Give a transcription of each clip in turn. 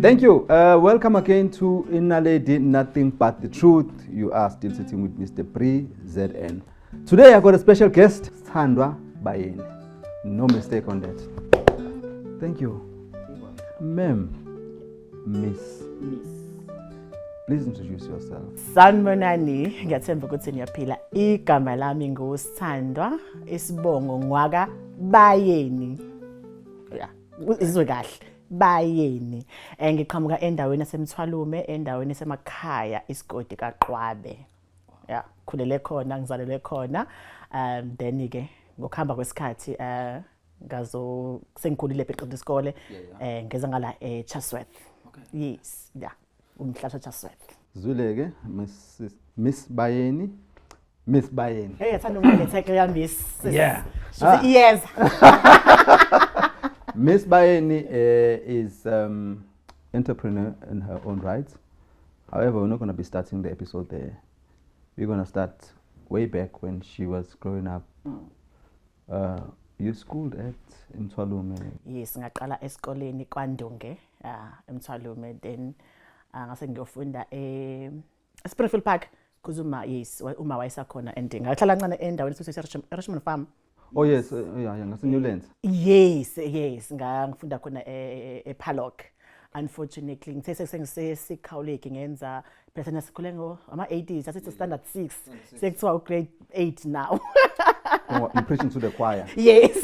Thank you. Welcome again to Inaledi Nothing But the Truth. You are still sitting with Mr. Pri ZN. Today I got a special guest, Sthandwa Bayeni. No mistake on that. Thank you. Ma'am, Miss. Miss. Please introduce yourself. Sanibonani, ngiyathemba ukuthi niyaphila. Igama lami nguSithandwa, isibongo ngwaka Bayeni. Yeah, izwe kahle. Bayeni. Ngiqhamuka endaweni yaseMthwalume, endaweni esemakhaya isigodi kaQwabe. Yeah, khulele khona, ngizalelwe khona. Then ke ngokuhamba kwesikhathi ngazo sengikhulile beqeda isikole ngeza ngala eChatsworth. Yes, yeah. Umhlasha Chatsworth. Zwileke, Miss Bayeni. Miss Bayeni. Hey, yathanda ukungethe ya Miss. Yeah. Shuthi iyeza. Miss Bayeni is entrepreneur in her own right. However, we're not going to be starting the episode there. We're going to start way back when she was growing up. You schooled at Mthwalume. Yes, ngaqala esikoleni kwaNdunge, eMthwalume, then ngase ngiyofunda e Springfield Park because uma, yes, uma wayesakhona and ngahlala kancane endaweni esise Richmond Farm. Oh yes, yeah, ngase Newlands. Yes, ngangifunda khona ePalok. Unfortunately, ngithe sengise-Cow Lake ngenza phela thina sikhule ngo ama-80s, asithi standard 6, sekuthiwa u-grade 8 now. Oh, you're preaching to the choir. Yes,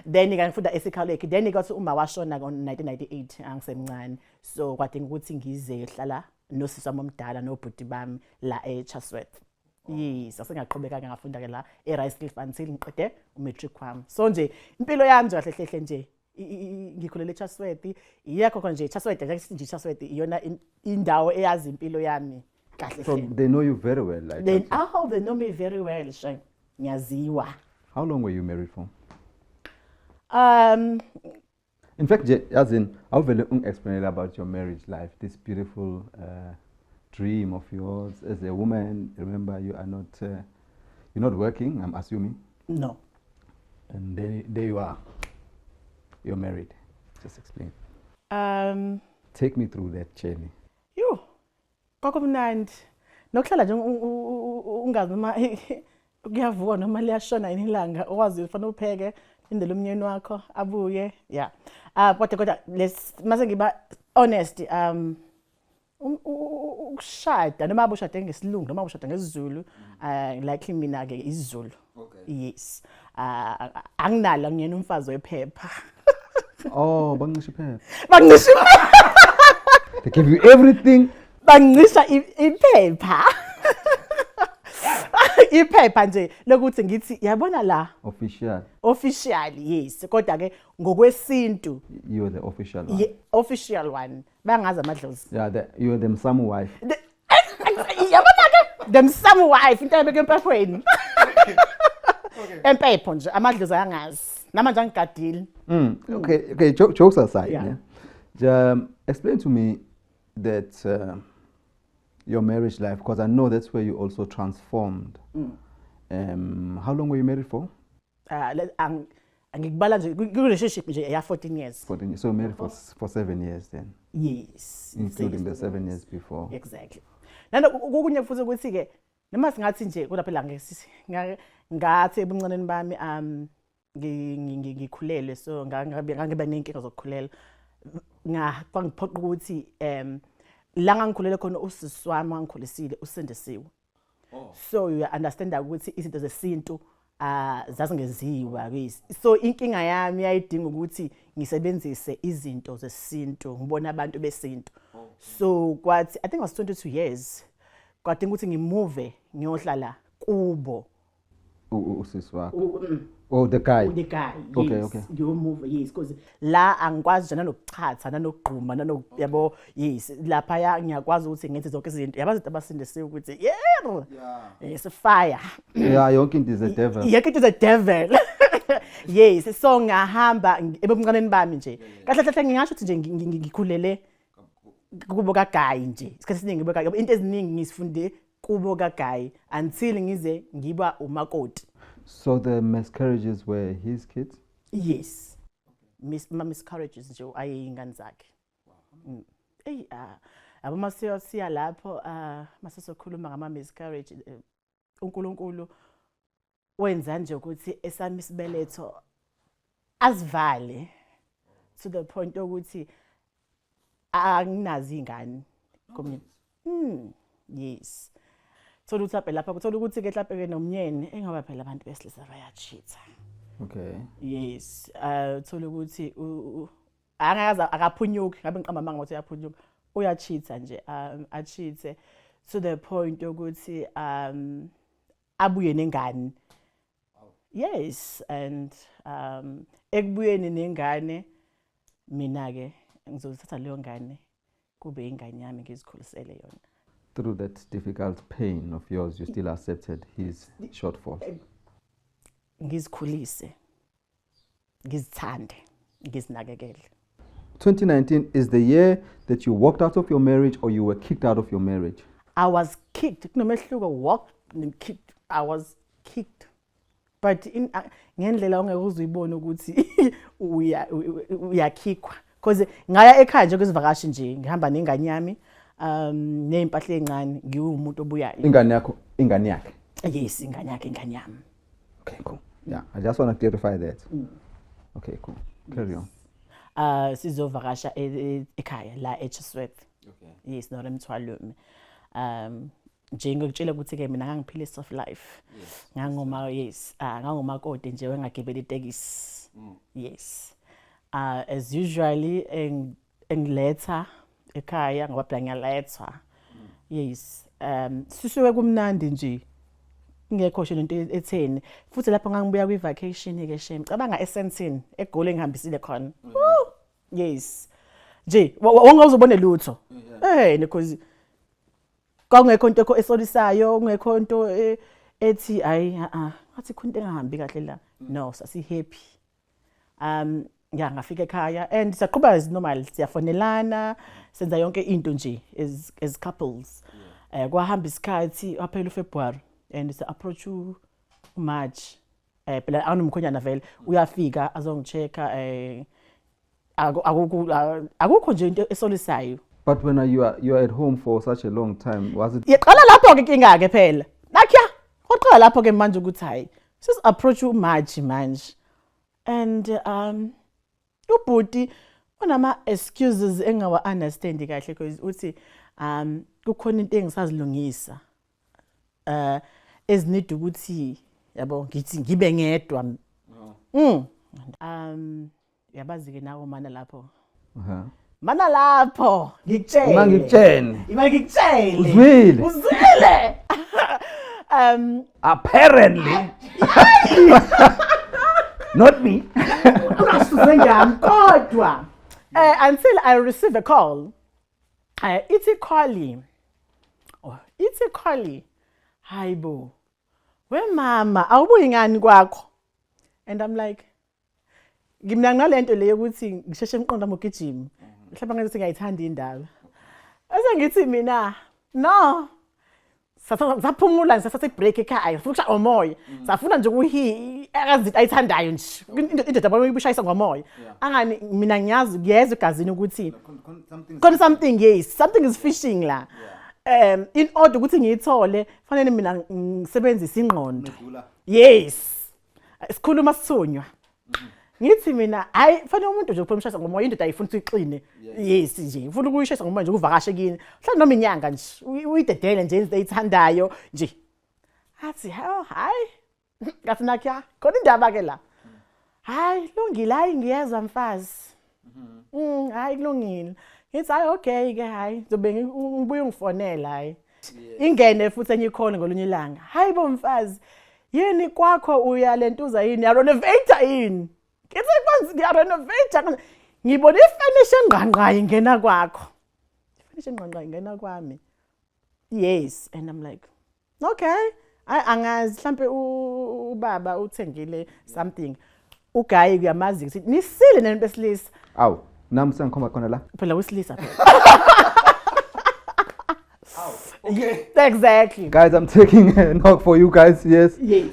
then ngangifunda eSikhawleke Lake, then kwathi uma washona ngo-1998 angisemncane, so kwadinga ukuthi ngize hlala nosisi wami omdala nobhuti bami la eChatsworth. Yes, asengaqhubeka ke ngafunda ke la eRicecliff until ngiqede umatric wami. So nje impilo yami nje kahle hle nje ngikhulele eChatsworth, iyakho khona nje Chatsworth nje, nje Chatsworth iyona indawo eyazi impilo yami kahle So hle. They know you very well. Like Then, oh, they know me very well, shame, ngiyaziwa. How long were you married for? In fact, nje yazini, awuvele ungi-explain about your marriage life, this beautiful dream of yours as a woman. Remember, you are not you're not working, I'm assuming. No. And there you are. You're married. Just explain. Take me through that journey. Yo, kwakumnandi nokuhlala nje ungazi noma kuyavuka noma liyashona yini ilanga, ukwazi ufanele upheke, lindele umnyeni wakho abuye, yeah. Kodwa les mase ngiba honest, ukushada noma ushade ngesilungu noma ushade ngesiZulu, like mina ke isiZulu. Yes, anginalo, ngiyena umfazi wephepha. Oh, bangisho iphepha. Bangisho. They give you everything. Bangisha iphepha, iphepha nje lokuthi ngithi yabona la. Official. Official, yes, kodwa ke ngokwesintu You're the official one. Official one, bangazi amadlozi. Yeah, you're the Msamu wife. Yabona ke, the Msamu wife, into ebeke empephweni, empepho nje, amadlozi ayangazi namanje angigadile. Okay. Jokes aside, yeah. Explain to me that your marriage life, because I know that's where you also transformed. How long were you married for? Angikubala nje ku-relationship nje ya 14 years. 14 years. So you married for 7 years then, Yes. including the 7 years before. Exactly. Nano kokunye futhi ukuthi ke noma singathi nje kodwa phela ngathi ebuncaneni bami ngikhulelwe, so ngangiba nenkinga zokukhulelwa, nga kwangiphoqa ukuthi la ngangikhulele khona usisi wami wangikhulisile usindisiwe, so you understand ukuthi izinto zesintu zazingeziwa kwisi, so inkinga yami yayidinga ukuthi ngisebenzise izinto zesintu, ngibona abantu besintu. So kwathi, I think I was 22 years, kwadinga ukuthi ngimove ngiyohlala kubo. Usisi wakho. Oh, the guy. The guy. Yes. Ngiyomove, yes, because la angikwazi nje nanokuchatha nanokugquma nano, yabo, yes, lapha ya ngiyakwazi ukuthi ngenze zonke izinto, yabo, izinto abasindisiwe ukuthi yebo, yes, fire. Yeah, yonke into is a devil. Yonke into is a devil, yes. So ngahamba ebuncaneni bami nje kahle kahle ngingasho ukuthi nje ngikhulele kubo kaGayi nje isikhathi esiningi, kubo kaGayi, into eziningi ngisifunde kubo kaGayi until ngize ngiba umakoti. So the miscarriages were his kids? Yes, ma miscarriages nje ayeyingane zakhe. Eyi ah, yabo masiya siya lapho, ah, mase sokhuluma ngama miscarriage, uNkulunkulu wenza nje ukuthi esami isibeletho asivale to the point ukuthi anginazi ingane komnye. Yes, thola ukuthi aphe lapha kuthola ukuthi ke mhlawumbe ke nomnyeni engoba phela abantu besilisa bayacheata. Yes, thola ukuthi angakaze akaphunyuki, ngabe ngiqamba amanga ukuthi uyaphunyuka, uyacheata nje, acheate to the point yokuthi abuye nengane. Yes, and ekubuyeni nengane, mina ke ngizothatha leyo ngane kube ingane yami, ngizikhulisele yona. Through that difficult pain of yours, you still accepted his shortfall. Ngizikhulise, ngizithande, ngizinakekele. 2019 is the year that you walked out of your marriage or you were kicked out of your marriage? I was kicked. Kunomehluko, walked and kicked. I was kicked. But in ngendlela ongeke uzuyibone ukuthi uya uyakickwa. Because ngaya ekhaya nje kwezivakashi nje, ngihamba nengane yami nezimpahla ezincane, ngiwumuntu obuyayo. Ingane yakho, ingane yakhe? Yes, ingane yakhe, ingane yami. Okay, cool. Yeah, I just want to clarify that. Okay, cool. Carry on. Sizovakasha ekhaya la eChisworth. Yes, not eMthwalume. Nje ngikutshela ukuthi ke mina ngangiphila soft life. Ngangoma, yes, ngangomakoti nje wengagibela itekisi. Yes. As usually engiletha ekhaya ngoba phela ngiyalethwa. Yes. Sisuke kumnandi nje. Kungekho nje lento etheni. Futhi lapho ngangibuya kwi vacation ke, shame. Cabanga eSandton, eGoli engihambisile khona. Woo! Yes. Nje wongawuzobone lutho. Because kwakungekho into esolisayo, kungekho into ethi hayi, a ngathi khona into engahambi kahle la. No, sasi happy. Ya, ngafika ekhaya and siyaqhubeka as normal, siyafonelana, senza yonke into nje as couples. Kwahamba isikhathi, waphela uFebruary and si approach uMarch. Phela anomkhonyana vele uyafika azongichecka, akukho nje into esolisayo. But when you are at home for such a long time, was it Yaqala lapho ke inkinga ke phela. Nakya, kwaqala lapho ke manje ukuthi hayi, sis approach uMarch manje. And ubhuti unama excuses engawa understand kahle because uthi kukhona into engisazilungisa ezinida ukuthi yabo ngithi ngibe ngedwa. Yabazi ke nawo mana lapho. Mana lapho ngikutshele. Uma ngikutshene. Ima ngikutshele. Uzwile. Uzwile. Apparently. Not me. Ungasuze ngami kodwa. Until I receive a call. Ithi call. Oh, ithi call. Hayibo. We mama, awubuyi ngani kwakho? And I'm like, ngimna ngalento le yokuthi ngisheshe emqondo wami ugijima. Mhlawumbe ngathi ngiyayithanda indaba. Ase ngithi mina no. Saphumula, sasathatha ibreak ekhaya, sifuna ukushaya umoya. Safuna nje ukuhi akazinto ayithandayo nje. Indoda yabo ibushayisa ngomoya. Angani mina ngiyazi, ngiyezwa egazini ukuthi khona something, yes, something is fishing la. In order ukuthi ngiyithole fanele mina ngisebenzise ingqondo. Yes. Sikhuluma sithunywa. Ngithi mina hayi, fanele umuntu nje uphuma umshayisa ngomoya, indoda ayifuni ukuthi iqine. Yes nje, ufuna ukuyishayisa ngomoya nje, ukuvakashe kini. Mhlawumbe noma inyanga nje, uyidedele nje izinto eyithandayo nje. Athi hawu, hayi. Ngathi nakya, khona indaba ke la. Hayi lungile, hayi ngiyezwa mfazi. Hayi kulungile. Ngithi hayi, okay ke, hayi ngizobe ngibuye ungifonela hayi. Ingene futhi enye icall ngolunye ilanga. Hayi bo mfazi, yini kwakho uyalentuza yini? Yarenovate yini? Ngithi kwanzi ngiyarenovate. Ngibona ifurniture engqangqayo ingena kwakho. Ifurniture engqangqayo ingena kwami. Yes, and I'm like, okay. Ayi angazi mhlambe ubaba uthengile something. Uguy kuyamazi ukuthi nisile nento besilisa. Awu, nami sengikhomba khona la. Phela wesilisa phela. Okay. Exactly. Guys, I'm taking a knock for you guys. Yes. Yes.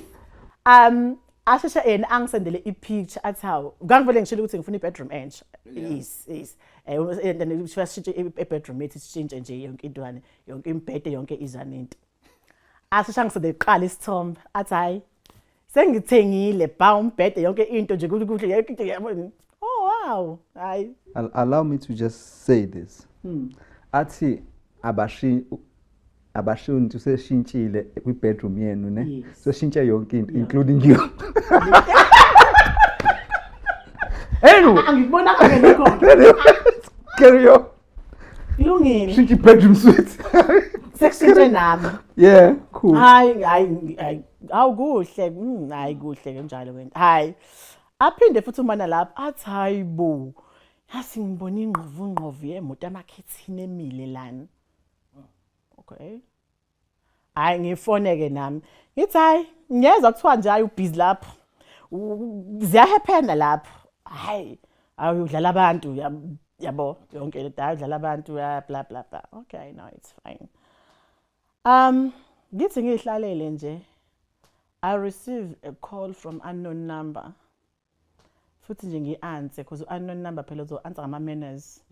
Asheshe yena angisendele i-picture, athi hawu, ngangivele ngishilo ukuthi ngifuna i-bedroom entsha. Yes, and then sishintshe i-bedroom yethu, sishintshe nje yonke intwane, yonke imibhede, yonke izwane into. Asheshe angisendele kuqala isithombe, athi hayi, sengithengile ba umbhede, yonke into nje, kuhle kuhle yonke into, yabo. Oh wow, hayi. Allow me to just say this. Athi abashi into seshintshile kwi-bedroom yenu, ne? Yes. Seshintshe yonke into, including you. Anyway, Angikubonanga ke lokho. Carry on. Kulungile. Shintshe i-bedroom suite. Sekushintshe nami. Yeah, cool. Hayi hayi hayi, awukuhle, hayi, kuhle kanjalo wena. Hayi, aphinde futhi umana lapho athi hayi bo, yasi ngibona ingqovu ngqovu yemoto, amakhethini emile lana. Okay, hayi, ngifone ke nami, ngithi hayi, ngiyezwa kuthiwa nje hayi, ubhizi lapho, ziyahephena lapho, hayi, awudlala abantu, yabo, yonke le, hayi, udlala abantu ya, bla bla bla. Okay, no, it's fine. Ngithi ngihlalele nje, I receive a call from unknown number. Futhi nje ngi-answer because unknown number phela uzo-answer ngama-manners.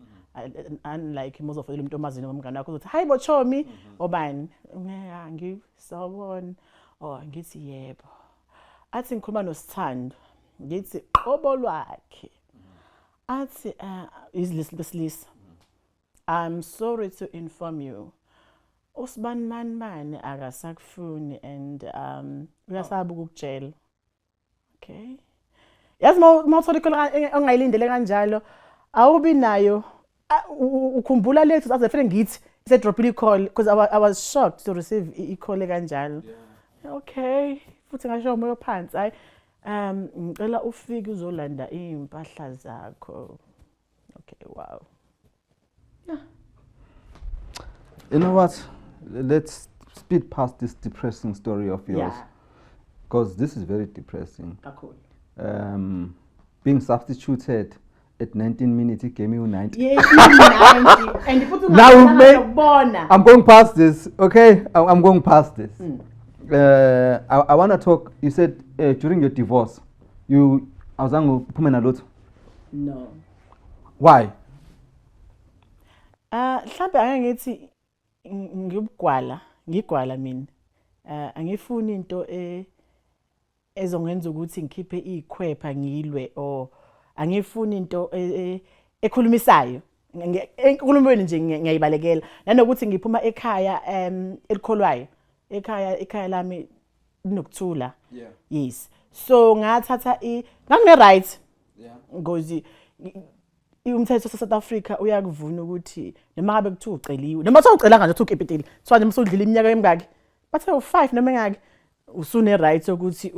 Unlike uma uzofonela umuntu omaziyo noma umngane wakho, uzothi hayi bo chomi, obani? Yeah, ngisawubona. Oh, ngithi yebo. Athi ngikhuluma noSithando. Ngithi qobo lwakhe. Athi izilisi besilisa. I'm sorry to inform you. Usibani mani mani akasakufuni and uyasaba ukukutshela. Okay. Yazi uma uthola i-call ongayilindele kanjalo, awubi nayo, ukhumbula lethu aze fanele ngithi isedropile i-call because I was shocked to receive i-call kanjalo. Okay, futhi ngasho umoya phansi, hayi, ngicela ufike uzolanda impahla zakho. Okay, wow. You know what? Let's speed past this depressing story of yours. Because this is very depressing. Kakhulu. Being substituted at 19 minutes, it gave me 90. Yeah, 90. And futhi Now ungabona. I'm going past this, okay? I'm going past this. I want to talk. You said during your divorce, you awuzange uphume nalutho. No. Why? Ah, mhlambe ake ngithi ngibugwala, ngigwala mina. Angifuni into ezongenza ukuthi ngikhiphe ikhwepha ngilwe, or angifuni into ekhulumisayo. Enkulumweni nje ngiyayibalekela. Nanokuthi ngiphuma ekhaya elikholwayo. Ekhaya lami linokuthula. Yes. So ngathatha i ngangine right. Ngozi umthetho wase South Africa uyakuvuna ukuthi noma ngabe kuthiwa uceliwe, noma kuthiwa ucelanga nje, uthi ukipitile, kuthiwa nje usudlile iminyaka emingaki, bathe u5 noma engaki, usune right yokuthi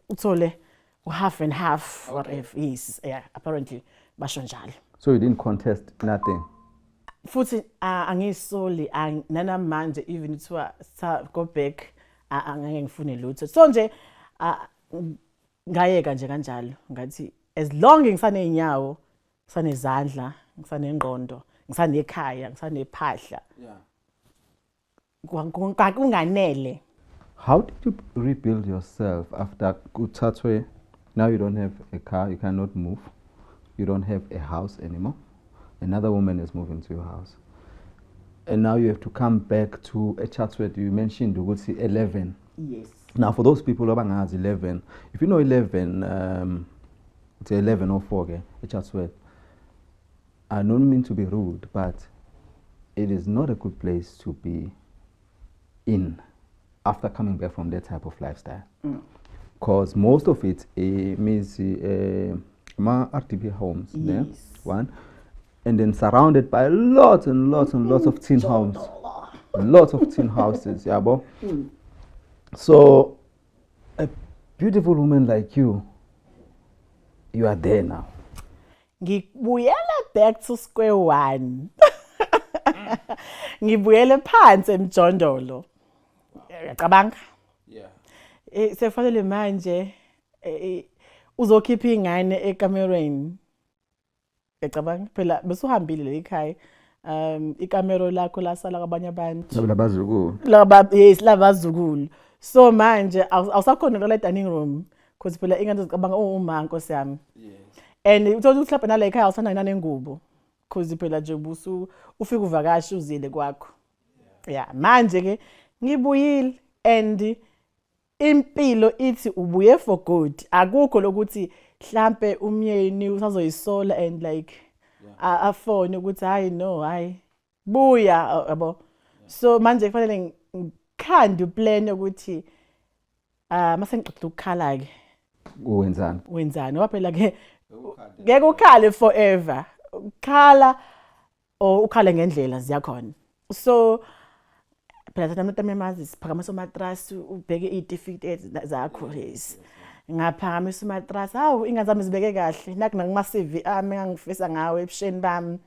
uthole u-half and half, whatever. Yes, yeah, apparently basho njalo. So you didn't contest nothing. Futhi angisoli nanamanje, even kuthiwa go back, angeke ngifune lutho. So nje ngayeka nje kanjalo, ngathi as long ngisaney'nyawo, ngisanezandla, ngisanengqondo, ngisanekhaya, ngisanephahla, kunganele. How did you rebuild yourself after kuthathwe? Now you don't have a car, you cannot move, you don't have a house anymore. Another woman is moving to your house. And now you have to come back to a Chatsworth. You mentioned ukuthi 11. Yes. Now for those people abangazi 11, if you know 11, it's 11:04 ke eChatsworth. I don't mean to be rude, but it is not a good place to be in after coming back from that type of lifestyle. Because most of it means ma RDP homes, yeah, one, and then surrounded by lots and lots and lots of tin homes, lots of tin houses, yeah, bo. So, a beautiful woman like you, you are there now. Ngibuyela back to square one, ngibuyele phansi emjondolo, uyacabanga? Yeah. Sefanele manje uzokhipha ingane ekamerweni, uyacabanga phela besuhambile leli khaya, ikamero lakho lasala kwabanye abantu. Labazukulu. Laba, yes, labazukulu. So manje awusakhona la dining room. Cause phela ingane zicabanga uma, nkosi yami. And uthola ukuthi mhlawumbe nala ekhaya awusanayo nanengubo. Cause phela nje ubusu ufika uvakasha uzile kwakho. Yeah, manje ke ngibuyile and impilo ithi ubuye for good. Akukho lokuthi mhlambe umyeni usazoyisola and like afone ukuthi hayi, no, hayi, buya, yabo. So manje kufanele ngikhande uplan ukuthi mase ngiqedile ukukhala ke Wenzani? Wenzani? Ngoba phela ke ngeke ukhale forever, ukhala or ukhale ngendlela ziyakhona. So phela thina abantu amnyama siphakamisa umatrasi, ubheke iy'tifiketi zakho. Yes, ngaphakamisa umatrasi, hawu, ingane zami zibeke kahle naku nakuma-CV ami engangifisa ngawo ebusheni bami,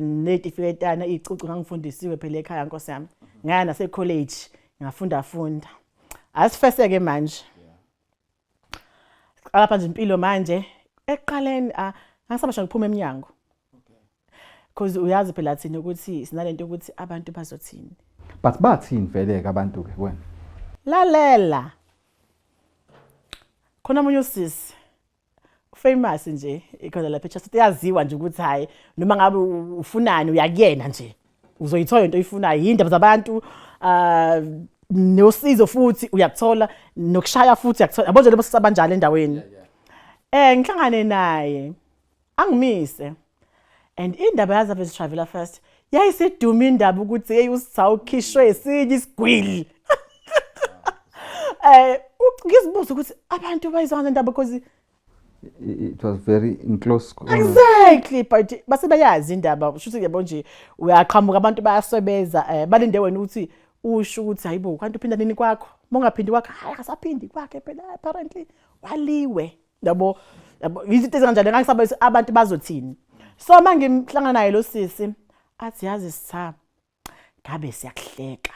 ney'tifiketana, iy'cucu. Ngangifundisiwe phela ekhaya, nkosi yami, ngaya nase-college ngafunda funda. Asifese-ke manje lapha nje impilo manje. Ekuqaleni ngasabasha ngiphuma eminyango because uyazi phela thina ukuthi sinalento ukuthi abantu bazothini. But bathini vele ke abantu ke kuwena? Lalela, khona omunye usisi famous nje ikhona lapha eChester, yaziwa nje ukuthi hayi, noma ngabe ufunani uyakuyena nje, uzoyithola into oyifunayo, yindaba zabantu, nosizo futhi uyakuthola, nokushaya futhi uyakuthola, yabo nje lebo sisabanjalo endaweni. Ngihlangane naye angimise and indaba yazi ave travela first yayisiduma indaba ukuthi hey, usitha ukhishwe esinye isigwili. Ngizibuza ukuthi abantu bayizwa ndaba because It was very in close. Exactly, but base bayazi indaba, shuthi yabo nje uyaqhamuka, abantu bayasebeza, balinde wena ukuthi usho ukuthi hayibo, kanti uphinda nini kwakho? Mongaphindi kwakho, hayi, akasaphindi kwakhe phela, apparently waliwe, yabo, izinto ezinkanjalo. Ngangisaba ukuthi abantu bazothini. So mangimhlangana naye lo sisi athi, "Yazi sitha, ngabe siyakuhleka."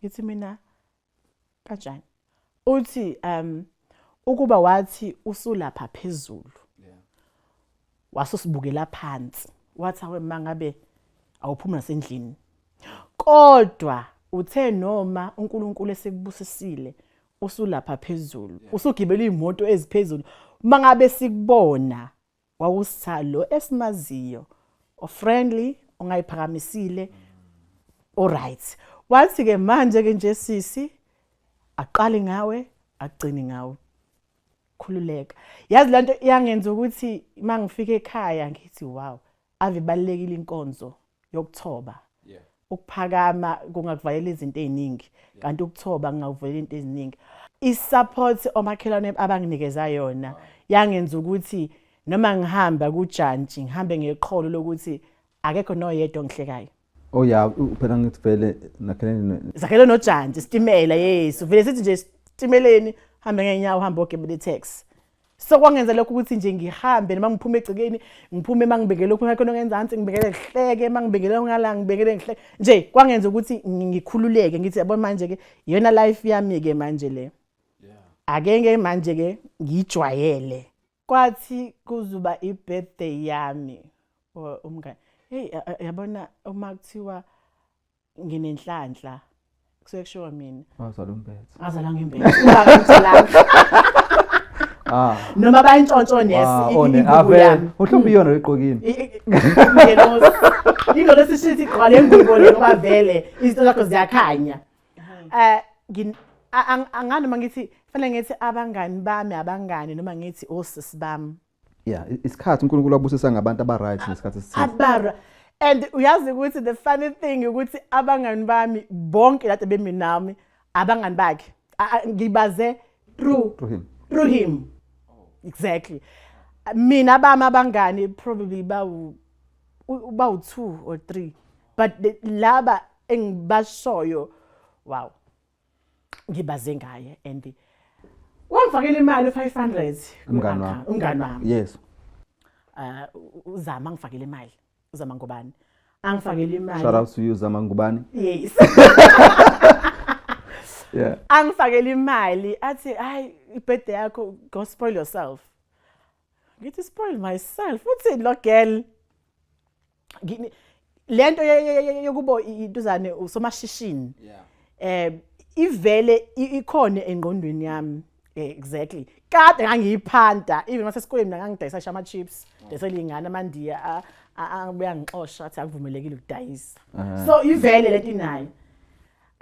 Ngithi mina, "Kanjani?" Uthi ukuba wathi usulapha phezulu wasusibukela phansi, wathi awe, mangabe awuphuma nasendlini, kodwa uthe noma uNkulunkulu esekubusisile usulapha phezulu, usugibela imoto eziphezulu, mangabe sikubona wawusitha lo esimaziyo o friendly, ongayiphakamisile, alright. Wathi ke manje ke nje sisi, aqale ngawe, agcini ngawe, khululeka. Yazi lento iyangenza ukuthi mangifika ekhaya ngithi, "Wow, ave ibalekile inkonzo yokuthoba." Ukuphakama kungakuvalela izinto eziningi, kanti ukuthoba kungakuvulela into eziningi. I-support omakhelwane abanginikeza yona yangenza ukuthi noma ngihamba kujantshi ngihambe ngeqholo lokuthi akekho noyedwa ongihlekayo. Oh yeah, phela ngithi vele nakhelene. Zakhele nojantshi, isitimela. Yes, vele sithi nje esitimeleni hambe ngenyawo, hambe ogibela i-taxi. So kwangenza lokho ukuthi nje ngihambe noma ngiphume egcekeni, ngiphume mangibekele lokhu khona ngenzansi, ngibekele ngihleke, mangibekele ngala ngibekele ngihleke nje. Kwangenza ukuthi ngikhululeke, ngithi yabo manje ke iyona life yami ke manje le, ake ke manje ke ngijwayele. Kwathi kuzuba i-birthday yami, umngane, hey, yabona uma kuthiwa nginenhlanhla, kusuke kushiwo mina. Wazala umbethe. Ngazala ngimbethe, ungangitshelanga. Noma bayintshontsho nesi ingubo yami. Uhluphi iyona leqokini. Ingelosi, ingelosi shithi igqoka le ngubo le ngoba vele izinto zakho ziyakhanya. Angani noma ngithi fanele ngithi abangani bami, abangani noma ngithi osisi bami. Yeah, isikhathi uNkulunkulu wabusisa ngabantu aba right ngesikhathi esithile. Abara and uyazi ukuthi the funny thing ukuthi abangani bami bonke lade bemi nami, abangani bakhe, ngibaze through Through him. Through him, exactly. Mina bami abangani probably bawu 2 or 3, but laba engibashoyo, wow, ngibaze ngaye and wangifakela imali 500. Umngani wakho. Umngani wami. Uzama ngifakele imali, uzama ngobani angifakele imali. Shout out to you, Zama Ngubani. Yes. Angifakele imali athi, "Hayi, ibirthday yakho, go spoil yourself." Ngithi, "Spoil myself? Uthini lo girl?" Lento yokubo intuzane usomashishini ivele ikhona engqondweni yami. Exactly, kade ngangiyiphanda even masesikoleni mina ngangidayisa ngisho ama-chips, dayisela iy'ngane amandiya, abuya ngixosha athi akuvumelekile ukudayisa. So ivele lento inayo.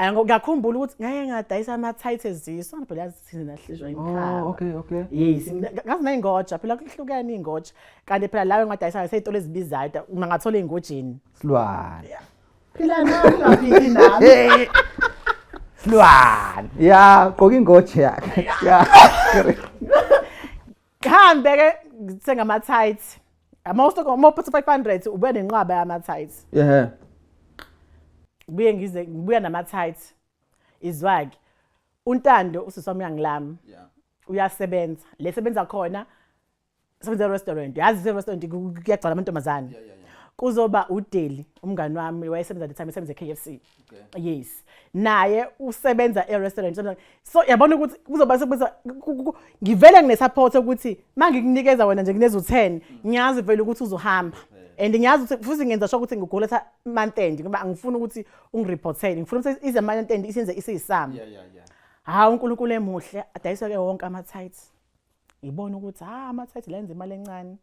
Ngiyakhumbula ukuthi ngake ngadayisa ama-tight ezisu, phela yazi thina nahlishwa imkhaba. Oh, okay. Yes, ngazi ney'ngoja phela, kuhlukene iy'ngoja, kanti phela lawo engadayisa sey'tolo ezibizayo, uma ngathola ey'ngojeni. Silwane. Phila nami, ungafiki nami. Silwane. Ya, gqoka ingoje yakhe. Ya. Hambe ke ngithenga ama-tight, uma uphethe 500 ubuya nenqwaba yama-tight. Ngibuye ngize ngibuya nama-tight, izwake uNtando usisi wami uyangilama. Uyasebenza le sebenza khona, sebenza e-restaurant, yazi ise-restaurant kuyagcwala amantombazane. Kuzoba uDeli umngani wami, wayesebenza the time esebenza e-KFC. Yes, naye usebenza e-restaurant, so yabona ukuthi kuzoba sekubiza ngivele ngine-support ukuthi uma ngikunikeza wena nje nginikeza u-10, ngiyazi vele ukuthi uzohamba and ngiyazi ukuthi futhi ngenza sure ukuthi ngikuletha month end, ngoba angifuni ukuthi ungireportele, ngifuna ukuthi ize month end isenze isiyisami. Hawu, uNkulunkulu emuhle, adayiswe-ke wonke ama-tights, ngibona ukuthi ha, ama-tights la enza imali encane.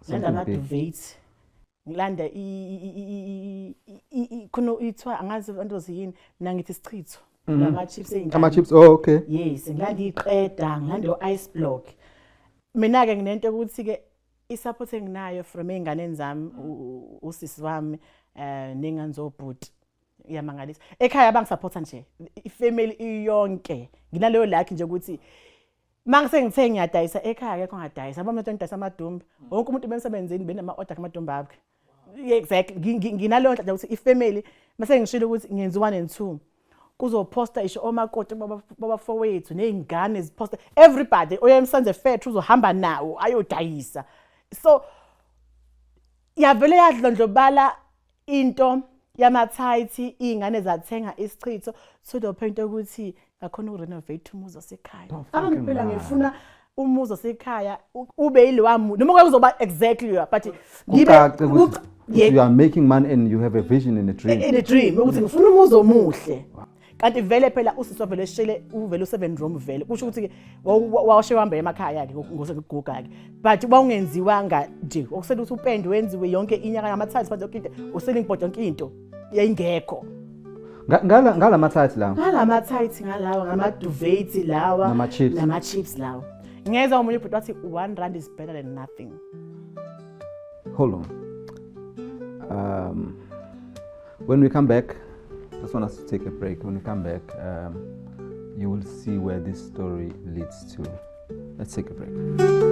Ngilanda Something big. ama-duvet, ngilanda khona ithiwa angazi abantu ziyini, mina ngithi isichitho, lama-chips ey'ngane. Ama-chips, oh okay. Yes, ngilanda iqeda, ngilanda o-ice block. Mina-ke nginento yokuthi-ke i-support enginayo from ey'nganeni zami, usisi wami ney'ngane zobhuti iyamangalisa. Ekhaya bangisupporta nje, ifamily iyonke. Nginaleyo luck nje ukuthi mangise ngithe ngiyadayisa ekhaya akekho ongadayisa, yabo mina ngidayisa amadumbe, wonke umuntu bemsebenzini benama-order kumadumbe akhe. Yeah, exactly. Nginaleyo nhlanhla ukuthi ifamily mase ngishilo ukuthi ngenza u-one and two, kuzophosta isho omakoti babafowethu ney'ngane ziphosta, everybody oya eMsanze Factory uzohamba nawo ayodayisa. So yavele yadlondlobala into yamathayithi, iy'ngane zathenga isichitho to the point yokuthi ngakhona ukurenovate umuzi wasekhaya. Oh, Abantu phela fucking. Ngifuna umuzi wasekhaya ube yilowa noma kuzoba exactly but ngibe Kucace ukuthi you are making money and you have a vision and a dream. In a dream ukuthi ngifuna umuzi omuhle, kanti vele phela usisi wavele eshele uvele u-7 room vele, kusho ukuthi-ke wawashe wahamba emakhaya-ke ngosekuguga-ke, but wawungenziwanga nje, okusele ukuthi upende wenziwe yonke inyaka ngama-tiles phansi, yonke into, u-ceiling board, yonke into yayingekho. Ngala ma-tights lawo. Ngalama-tights ngalawa, ngama-duvet lawa. Nama-chips. Nama-chips lawa. Ngeza omunye ubhuti wathi R1 is better than nothing. Hold on. When we come back, just want us to take a break. When we come back, you will see where this story leads to. Let's take a break.